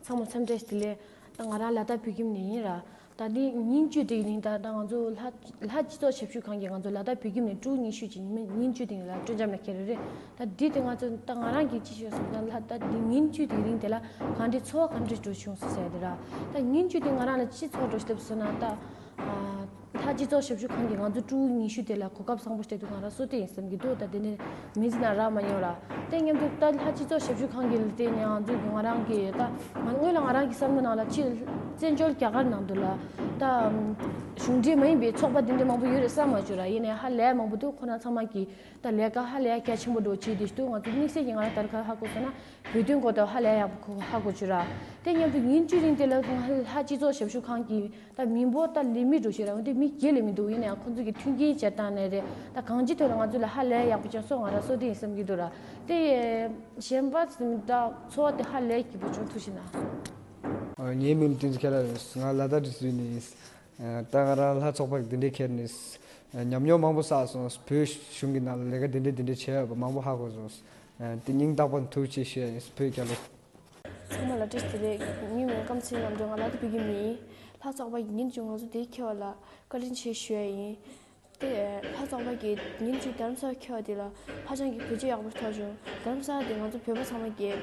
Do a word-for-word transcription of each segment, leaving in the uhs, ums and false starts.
ཚང་མ་འཚམས་འདྲི་བདེ་ལེགས། ད་ང་རང་ལ་དྭགས་བོད་ཁྱིམ་ནས་ཡིན་ར། ད་འདི་ཉིན་བཅུ་དེའི་རིང་ད་ད་ང་ཚོ་ལྷ་ལྷ་སྤྱི་ཚོགས་ཞབས་ཞུ་ཁང་གིས་ང་ཚོ་ལ་དྭགས་བོད་ཁྱིམ་ནས་ཕྲུ་གུ་ཉི་ཤུ་ཅིག་ཉིན་ཉིན་བཅུ་དེ་ལ་སྤྲོ་འཆམ་ལ་ཁྱེར་རེད། ད་འདི་དེ་ང་ཚོ་ད་ང་རང་གིས་ཅི་ཞུ་སོང་ད་ལྷ་ད་འདི་ཉིན་བཅུ་དེའི་རིང་དེ་ལ་གང་འདྲའི་ཚོར་བ་གང་འདྲའི་འགྲོ་བྱུང་སོང་ཟེར་དེ་ར། ད་ཉིན་བཅུ་དེ་ང་རང་ལ་ཅི་ཚོར་འགྲོ་སླེབས་སོང་ན་ད། ལྷ་སྤྱི་ཚོགས་ཞབས་ཞུ་ཁང་གིས་ང་ཚོ་ཕྲུ་གུ་ཉི་ཤུ་དེ་ལ་གོ་སྐབས་བཟང་པོ་སྤྲད་འདུག་ང་རང་བསོད་བདེ་ཡིན་བསམ་གྱི་འདུག་ད་དེ་ནས་མི་ཚེ་ནང་རག་མ་མྱོང་ར། དེ་མཉམ་དུ་ད་ལྷ་སྤྱི་ཚོགས་ཞབས་ཞུ་ཁང་གིས་ལ་བརྟེན་ནས་ང་ཚོ་ང་རང་གི་ད་ང་སྔོན་ལ་ང་རང་གི་བསམ་བློ་ནང་ལ་ཕྱིར་བཙན་བྱོལ་རྒྱ་གར་ནང་དུ་ལ་ད་གཞུང་འབྲེལ་མ་ཡིན་པའི་ཚོགས་པ་དེ་འདྲ་མང་པོ་ཡོད་རེད་བསམ་མ་བྱུང་ར། ཡིན་ནའི་ཧ་ལས་མང་པོ་འདུག་ཁོ་རང་ཚང་མ་གིས་ད་ལས་ཀ་ཧ་ལས་གལ་ཆེན་པོ་འགྲོ་བྱེད་དེ་འདུག་ང་ཚོ་དམིགས་བསལ་གྱིས་ང་རང་ད་ལྟ་ཧ་གོ་སོང་ན་བོད་དོན་སྐོར་དུ་ཧ་ལས་ཡག་པོ་ཧ་གོ་བྱུང་ར། དེ་མཉམ་དུ་ཉིན་བཅུའི་རིང་དེ་ལ་ལྷ་སྤྱི་ཚོགས་ཞབས་ཞུ་ཁང་གིས། ད་མི་འབོར་ད་ལས་མི་འགྲོ་ཞིག་ར་འོན་ཏེ་མི་བརྒྱད་ལས་མི་འདུག་ཡིན་ནའང་ཁོང་ཚོ་གི་མཐུན་རྐྱེན་སྤྱད་སྟངས་ནས་རེད། ད་གང་ཅི་ཐོག་ལ་ང་ཚོ་ལ་ཧ་ལས་ཡག་པོ་ཅན་སོང་ང་ར་བསོད་བདེ་ཡིན་བསམ་གྱི་འདུག་ར། དེ་གཞན་པ་ཟིན་ད་ཚོར་བ་དེ་ཧ་ལས་སྐྱིད་པོ་བྱུང་ཐུགས་ཤིག་ན། ངའི་མིང་བསྟན་འཛིན་ཁྱད་ལ་རེད། ང་ལ་དྭགས་ཀྲི་སུ་ནས་ད་ང་རང་ལྷ་ཚོགས་པ་འདི་འདྲའི་ཁྱེར་ནས་ཉམས་མྱོང་མང་པོ་བསགས་སོང་། བོད་གཞུང་གི་ནང་ལ་ལས་ཀ་འདི་འདྲའི་འདི་འདྲའི་བྱས་ཡོད་པ་མང་པོ་ཧ་གོ་སོང་། དེ་སྙིང་ཐག་པ་ཐུགས་རྗེ་ཆེ་ཞུ་ཡ་ཡིན། བོད་རྒྱལ་ལོ། ཚང་མ་ལ་བཀྲ་ཤིས་བདེ་ལེགས། ངའི་མིང་ཀམ་ཚེ་རྣམ་གྲོལ། ང་ལ་དྭགས་བོད་ཁྱིམ་ནས་ཡིན། ལྷ་ཚོགས་པ་ཡིན་ཅུང་ང་ཚོ་དེ་ཁྱེར་བ་ལ་བཀའ་དྲིན་ཆེ་ཞུ་ཡ་ཡིན། དེ་ལྷ་ཚོགས་པ་གིས་ཉིན་གཅིག་རྡ་རམ་ས་ལ་ཁྱེར་བ་དེ་ལ་ཧ་ཅང་གི་བེད་སྤྱོད་ཡག་པོ་ཐོགས་བྱུང་། རྡ་རམ་ས་ལ་དེ་ང་ཚོ་བོད་པ་ཚང་མ་གིས་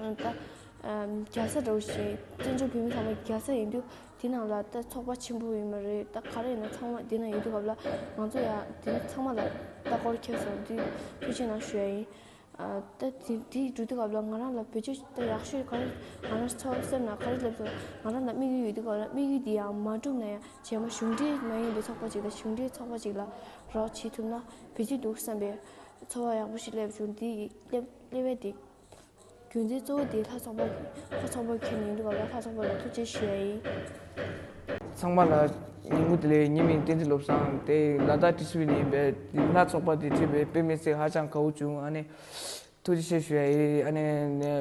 ད་རྒྱལ་ས་འདྲ་བོ་ཞིག་བཙན་བྱོལ་བོད་མི་ཚང་མ་གི་རྒྱལ་ས་ཡིན་དུས་དེ་ནང་ལ་ད་ཚོགས་པ་ཆེན་པོ་ཡིན་པ་རེད། ད་ག་རེ་ཡིན་ན་ཚང་མ་དེ་ནང་ཡོད་དུས་སྐབས་ལ་ང་ཚོ་ཡང་དེ་ཚང་མ་ལ་ལྟ་སྐོར་ཁྱེར་སོང་དུས་ཐུགས་རྗེ་གནང་ཞུ་ཡ་ཡིན། ད་དེ་དེའི་འགྲོ་དུས་སྐབས་ལ་ང་རང་ལ་བེད་སྤྱོད་ད་ཡག་ཤོས་ག་རེ་ང་རང་ཚོ་སེམས་ནང་ག་རེ་སླེབས་སོང་། ང་རང་ལ་དམིགས་ཡུལ་ཡོད་དུས་སྐབས་ལ་དམིགས་ཡུལ་དེ་ཡང་མ་འགྲུབ་ན་ཡང་རྗེས་མ་གཞུང་འབྲེལ་མ་ཡིན་པའི་ཚོགས་པ་ཅིག་དང་གཞུང་འབྲེལ་ཚོགས་པ་ཅིག་ལ་རོགས་བྱེད་ཐུབ་ན་བེད་སྤྱོད་འདུག་བསམ་པའི་ཚོར་བ་ཡག་པོ་ཞིག་སླེབས་བྱུང་། དེ་སླེབས་སླེབས་པའི་དེ་རྒྱུ་མཚན་གཙོ་བོ་དེ་ལྷ་ཚོགས་པ་ལྷ་ཚོགས་པ་ཁྱེར་ནས་ཡིན་དུས་སྐབས་ལ་ལྷ་ཚོགས་པ་ལ་ཐུགས་རྗེ་ཆེ་ཞུ་ཡ་ཡིན། ཚང་མ་ལ་ཉིན་གུང་བདེ་ལེགས། ངའི་མིང་བསྟན་འཛིན་བློ་བཟང་། དེ་ལ་དྭགས་ཀྲི་སུ་ནས་ཡིན་པས། དེ་ལྷ་ཚོགས་པ་དེ་ཁྲིད་པའི་དཔེ་མི་སྲིད་ཧ་ཅང་དགའ་བོ་བྱུང་། ཨ་ནི་ཐུགས་རྗེ་ཆེ་ཞུ་ཡ་ཡིན། ཨ་ནི་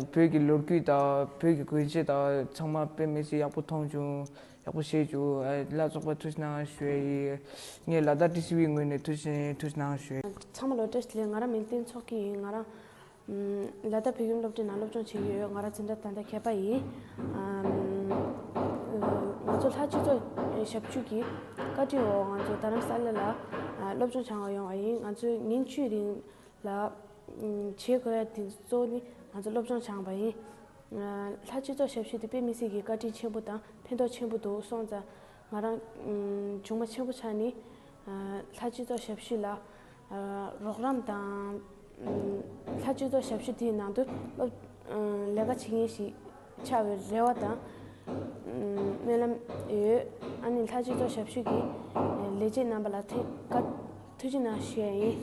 བོད་ཀྱི་ལོ་རྒྱུས་དང་བོད་ཀྱི་གོན་ཆས་དང་ཚང་མ་དཔེ་མི་སྲིད་ཡག་པོ་མཐོང་བྱུང་། ཡག་པོ་ཤེས་བྱུང་། ཨ་ལྷ་ཚོགས་པ་ཐུགས་རྗེ་གནང་ཞུ་ཡ་ཡིན། ངས་ལ་དྭགས་ཀྲི་སུའི་ངོས་ནས་ཐུགས་རྗེ་ཐུགས་རྗེ་གནང་ཞུ་ཡ་ཡིན། ཚང་མ་ལ་བཀྲ་ཤིས་བདེ་ལེགས། ང་རང་མིང་བསྟན་ཚོགས་སྐྱིད་ཡིན། ང་རང་ལ་དྭགས་བོད་ཁྱིམ་སློབ་གྲྭའི་ནང་སློབ་སྦྱོང་བྱེད་ཀྱི་ཡོད། ང་རང་འཛིན་གྲྭ་ད་ལྟ་བརྒྱད་པ་ཡིན། ཨམ། ང་ཚོ་ལྷ་སྤྱི་ཚོགས་ཞབས་ཞུ་གི་བཀའ་དྲིན་འོག་ང་ཚོ་རྡ་རམ་ས་ལ་ལ་སློབ་སྦྱོང་སྦྱང་བ་ཡོང་བ་ཡིན། ང་ཚོས་ཉིན་བཅུའི་རིང་ལ་བྱེད་དགོས་ཡ་དེ་གཙོ་བོ་ནི་ང་ཚོ་སློབ་སྦྱོང་སྦྱངས་པ་ཡིན། ལྷ་སྤྱི་ཚོགས་ཞབས་ཞུ་དེ་དཔེ་མི་སྲིད་ཀྱི་བཀའ་དྲིན་ཆེན་པོ་དང་ཕན་ཐོགས་ཆེན་པོ་འདུག་སོང་ཙང་ང་རང་བྱུང་མ་ཆེན་པོ་ཆགས་ནས་ལྷ་སྤྱི་ཚོགས་ཞབས་ཞུ་ལ་རོགས་རམ་དང་། ལྷ་སྤྱི་ཚོགས་ཞབས་ཞུ་དེའི་ནང་དུ་སློབ་ལས་ཀ་བྱེད་མཁན་ཞིག་ཆགས་པའི་རེ་བ་དང་སྨོན་ལམ་ཡོད། ཨ་ནི་ལྷ་སྤྱི་ཚོགས་ཞབས་ཞུ་གི་ལས་བྱེད་རྣམ་པ་ལ་ཐད་ཀར་ཐུགས་རྗེ་གནང་ཞུ་ཡ་ཡིན།